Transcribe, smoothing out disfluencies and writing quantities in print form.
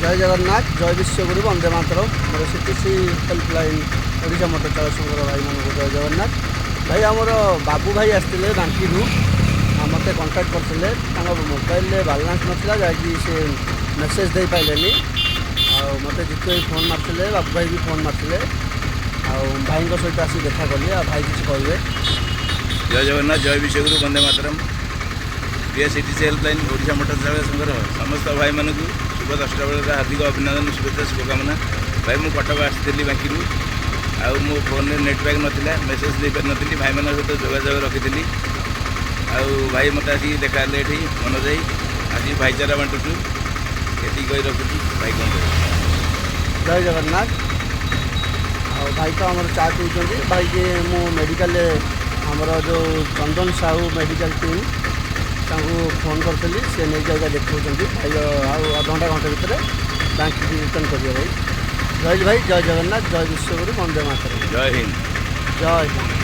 ଜୟ ଜଗନ୍ନାଥ, ଜୟ ବିଶ୍ୱଗୁରୁ, ବନ୍ଦେ ମାତରମ୍। ମୋର CTC helpline Odisha motor ଚାଳକ ସଂଘର ଭାଇମାନଙ୍କୁ ଜୟ ଜଗନ୍ନାଥ। ଭାଇ, ଆମର ବାବୁ ଭାଇ ଆସିଥିଲେ ବାଙ୍କିରୁ ଆଉ ମୋତେ କଣ୍ଟାକ୍ଟ କରିଥିଲେ। ତାଙ୍କ ମୋବାଇଲରେ ବାଲାନ୍ସ ନଥିଲା, ଯାହାକି ସେ ମେସେଜ୍ ଦେଇପାରିଲେନି। ଆଉ ମୋତେ ଜିତୁ ଭାଇ ଫୋନ୍ ମାରିଥିଲେ, ବାବୁ ଭାଇ ବି ଫୋନ୍ ମାରିଥିଲେ ଆଉ ଭାଇଙ୍କ ସହିତ ଆସି ଦେଖା କଲି। ଆଉ ଭାଇ କିଛି କହିବେ? ଜୟ ଜଗନ୍ନାଥ, ଜୟ ବିଶ୍ୱଗୁରୁ, ବନ୍ଦେ ମାତରମ୍। ପ୍ରିୟ ସିଟିସି ହେଲ୍ପଲାଇନ୍ ଓଡ଼ିଶା ମୋଟର ଚାଳକ ସଂଘର ସମସ୍ତ ଭାଇମାନଙ୍କୁ ଶୁଭ 10ଟା ବେଳର ହାର୍ଦ୍ଦିକ ଅଭିନନ୍ଦନ, ଶୁଭେଚ୍ଛା, ଶୁଭକାମନା। ଭାଇ, ମୁଁ କଟକ ଆସିଥିଲି ବାଙ୍କିରୁ ଆଉ ମୋ ଫୋନ୍ରେ ନେଟ୍ ପ୍ୟାକ୍ ନଥିଲା, ମେସେଜ୍ ଦେଇପାରିନଥିଲି। ଭାଇମାନଙ୍କ ସହିତ ଯୋଗାଯୋଗ ରଖିଥିଲି ଆଉ ଭାଇ ମୋତେ ଆସିକି ଦେଖା ହେଲେ ଏଠି। ମନୋଜ ଭାଇ, ଆସିକି ଭାଇଚାରା ବାଣ୍ଟୁଛୁ। ଏତିକି କହି ରଖୁଛି। ଭାଇ କ'ଣ କହିବେ? ଜୟ ଜଗନ୍ନାଥ। ଆଉ ଭାଇ ତ ଆମର ଚା ପିଉଛନ୍ତି। ଭାଇକି ମୁଁ ମେଡ଼ିକାଲରେ ଆମର ଯେଉଁ ଚନ୍ଦନ ସାହୁ ମେଡ଼ିକାଲ ଟିମ୍, ତାଙ୍କୁ ଫୋନ୍ କରିଥିଲି। ସେ ନେଇକି ଅବିକା ଦେଖାଉଛନ୍ତି। ଭାଇ ଆଉ ଅଧଘଣ୍ଟା ଘଣ୍ଟେ ଭିତରେ ବାଙ୍କିକି ରିଟର୍ଣ୍ଣ କରିବେ। ଭାଇ, ରହିଲି ଭାଇ। ଜୟ ଜଗନ୍ନାଥ, ଜୟ ବିଶ୍ୱଗୁରୁ, ବନ୍ଦେ ମାତରମ୍। ଜୟ ହିନ୍ଦ। ଜୟ ହିନ୍ଦ।